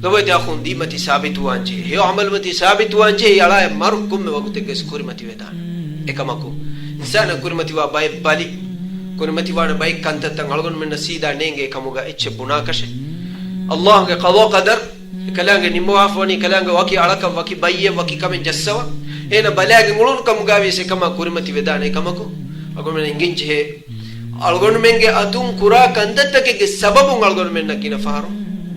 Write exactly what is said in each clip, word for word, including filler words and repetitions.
ލޮބުވެތި އަޚުން، ދީންމަތީ ސާބިތުވާންޖެހޭ، ހެޔޮ ޢަމަލުމަތީ ސާބިތުވާންޖެހޭ، އަޅާއަށް މަރު ކޮންމެ ވަގުތެއްގަސް ކުރިމަތިވެދާނެ. އެކަމަކު، އިންސާނާ ކުރިމަތިވާ ބައެއް ބަލި، ކުރިމަތިވާނެ ބައެއް ކަންތައްތައް އަޅުގަނޑުމެންނަށް ސީދާ ނޭނގޭ ކަމުގަ އެއްޗެއް ބުނާކަށެއް. އައްލާހުގެ ޤަޟާ ޤަދަރު، އެކަލާނގެ ނިންމަވާފަވަނީ، ކަލާނގެ ވަކި އަޅަކަށް ވަކި ބައްޔެއް ވަކި ކަމެއް ޖައްސަވާ، އޭނަ ބަލާގެން އުޅުނު ކަމުގަވިޔަސް އެކަމާ ކުރިމަތިވެދާނެ. އެކަމަކު، އަޅުގަނޑުމެން އެނގެންޖެހޭ، އަޅުގަނޑުމެންގެ އަތުން ކުރާ ކަންތައްތަކެއްގެ ސަބަބުން އަޅުގަނޑުމެންނަށް ގިނަ ފަހަރު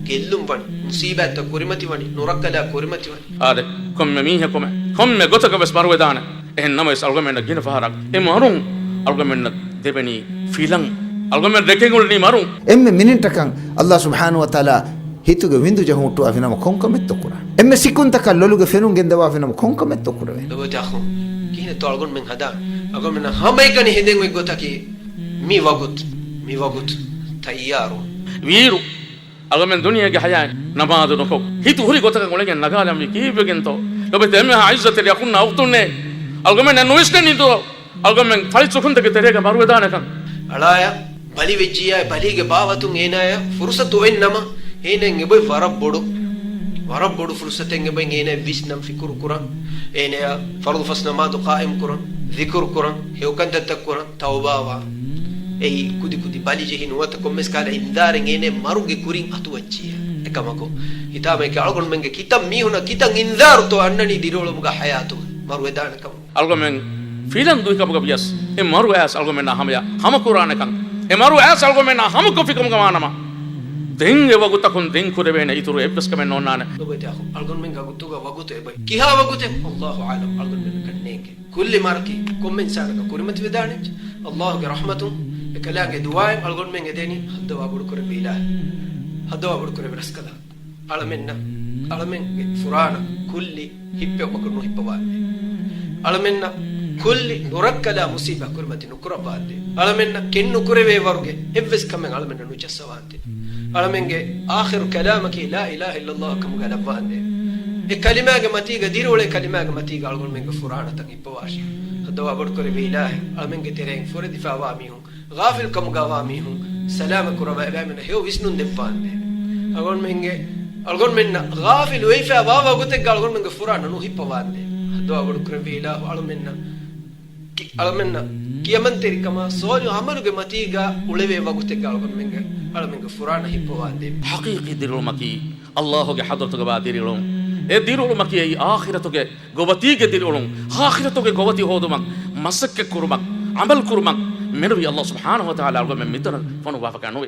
ގެއްލުން ވަނީ، މުޞީބާތްތައް ކުރިމަތިވަނީ، ނުރައްކަލާ ކުރިމަތިވަނީ. އާދެ، ކޮންމެ މީހަކުމެ، ކޮންމެ ގޮތަކަށް ވެސް މަރުވެދާނެ. އެހެން ނަމަވެސް އަޅުގަނޑުމެންނަށް ގިނަ ފަހަރަށް އެ މަރުން އަޅުގަނޑުމެންނަށް ދެވެނީ ފިލަން. އަޅުގަނޑުމެން ދެކެން އުޅެނީ މަރުން. އެންމެ މިނިޓަކަށް އައްލާ ސުބްޙާނަހޫ ވަތަޢާލާ ހިތުގެ ވިންދު ޖަހުން ހުއްޓުވާފިނަމަ ކޮންކަމެއްތޯ ކުރާނެ؟ އެންމެ ސިކުންތަކަށް ލޮލުގެ ފެނުން ގެންދަވާފިނަމަ ކޮންކަމެއްތޯ ކުރެވޭނެ؟ ލޮބުވެތި އަޚުން، ކިހިނެއްތޯ އަޅުގަނޑުމެން ހަދާނެ؟ އަޅުގަނޑުމެންނަށް ހަމައެކަނި ހެދެން އޮތް ގޮތަކީ މި ވަގުތު، މި ވަގުތު ތައްޔާރު. ވީރު، އަޅުގަނޑުމެން ދުނިޔޭގެ ހަޔާތް ނަމާދު ނުކޮށް، ހިތު ހުރި ގޮތަކަށް އުޅެންޏެއް ނަގާލަންވީ ކީއްވެގެންތޯ؟ ލޮބުވެތި އެންމެހާ ޢިއްޒަތްތެރި އަޚުންނާ އުޚްތުންނޭ، އަޅުގަނޑުމެންނަށް ނުވިސްނެނީތޯ؟ އަޅުގަނޑުމެން ފަޅި ސުކުންތަކެއް ތެރޭގަ މަރުވެދާނެކަން. އަޅާޔަށް ބަލި ވެއްޖިއްޔާ، ބަލީގެ ބާވަތުން އޭނާޔަށް ފުރުޞަތު އޮތް ނަމަ، އޭނާއަށް އެބައޮތް ވަރަށް ބޮޑު، ވަރަށް ބޮޑު ފުރުޞަތެއް އެބައޮތް އޭނާޔަށް ވިސްނަން، ފިކުރު ކުރަން، އޭނާޔަށް ފަރުޟު ފަސް ނަމާދު ޤާއިމް ކުރަން، ޛިކުރު ކުރަން، ހެޔޮ ކަންތައްތައް ކުރަން، ތައުބާވާން. އެއީ ކުދި ކުދި ބަލި ޖެހި ނުވަތަ ކޮންމެސް ކަހަލަ އިންޒާރެއް އޭނާ މަރުގެ ކުރިން އަތުވައްޗިއްޔާ. އެކަމަކު، ހިތާމައެކޭ އަޅުގަނޑުމެންގެ ކިތައް މީހުނަށް ކިތައް އިންޒާރުތޯ އަންނަނީ ދިރިއުޅުމުގަ ޙަޔާތުން މަރުވެދާނެކަމަށް. އަޅުގަނޑުމެން ފިލަން ދުއިކަމުގަ ވިޔަސް، އެ މަރު އައިސް އަޅުގަނޑުމެންނާ ހަމަޔަށް ހަމަކުރާނެކަން، އެ މަރު އައިސް އަޅުގަނޑުމެންނާ ހަމަކޮށްފިކަމުގަ ވާނަމަ، ދެން އެ ވަގުތަކުން ދެން ކުރެވޭނެ އިތުރު އެއްވެސް ކަމެއް ނޯންނާނެ. ލޮބުވެތި އަޚު، އަޅުގަނޑުމެންގެ ވަގުތުގަ ވަގުތު އެބައޮތް. ކިހާ ވަގުތެއް؟ އައްލާހު އަޢުލަމް، އަޅުގަނޑުމެންނަކަށް ނޭނގޭ. ކުއްލި މަރަކީ ކޮންމެ އިންސާނަކަށް ކުރިމަތިވެދާނެ. އައްލާހުގެ ރަޙްމަތުން، އެކަލާނގެ ދުޢާއިން އަޅުގަނޑުމެން އެދެނީ ހައްދަވާ ބޮޑުކުރެއްވި އިލާހަށް. ހައްދަވާ ބޮޑުކުރެއްވި ރަސްކަލާ. އަޅަމެންނަށް، އަޅަމެންގެ ފުރާނަ ކުއްލި ހިއްޕެވުމަކުން ނުހިއްޕަވާނދޭ. އަޅަމެންނަށް ކުއްލި ނުރައްކަލާ މުޞީބާ ކުރިމަތި ނުކުރައްވާނދޭ. އަޅަމެންނަށް ކެތް ނުކުރެވޭ ވަރުގެ އެއްވެސް ކަމެއް އަޅަމެންނަށް ނުޖައްސަވާނދޭ. އަޅަމެންގެ އާޚިރު ކަލާމަކީ ލާ އިލާހަ އިއްލައްލާހު ކަމުގަ ލައްވާނދޭ. އެ ކަލިމާގެ މަތީގަ، ދިރިއުޅޭ ކަލިމާގެ މަތީގަ އަޅުގަނޑުމެންގެ ފުރާނަތައް ހިއްޕަވާށި. ހައްދަވާ ބޮޑުކުރެއްވި އިލާހެއް، އަޅަމެންގެ ތެރެއިން ފުރެދިފައިވާ މީހުން، ޣާފިލް ކަމުގަވާ މީހުން ސަލާމަތް ކުރައްވާ، އެބައިމީހުންނަށް ހެޔޮ ވިސްނުން ދެއްވާނދޭ. އަޅުގަނޑުމެންގެ، އަޅުގަނޑުމެންނަށް ޣާފިލް އޮތްފައިވާ ވަގުތެއްގަ އަޅުގަނޑުމެންގެ ފުރާނަ ނުހިއްޕަވާނދޭ. ހައްދަވާ ބޮޑުކުރެއްވި އިލާހު އަޅަމެންނަށް ކި-، އަޅަމެންނަށް ކިޔަމަންތެރިކަމާ، ޞާލިޙު ޢަމަލުގެ މަތީގަ އުޅެވޭ ވަގުތެއްގަ އަޅުގަނޑުމެންގެ، އަޅަމެންގެ ފުރާނަ ހިއްޕަވާނދޭ. ޙަޤީޤީ ދިރިއުޅުމަކީ އައްލާހުގެ ޙަޟްރަތުގަވާ ދިރިއުޅުން. އެ ދިރިއުޅުމަކީ އެއީ އާޚިރަތުގެ ގޮވަތީގެ ދިރިއުޅުން، އާޚިރަތުގެ ގޮވަތި ހޯދުމަށް، މަސައްކަތް ކުރުމަށް، ޢަމަލު ކުރުމަށް މެނުވީ އައްލާހު ސުބްޙާނަހޫ ވަތަޢާލާ އަޅުގަނޑުމެން މިތަނަށް ފޮނުއްވާފަކާ ނުވޭ.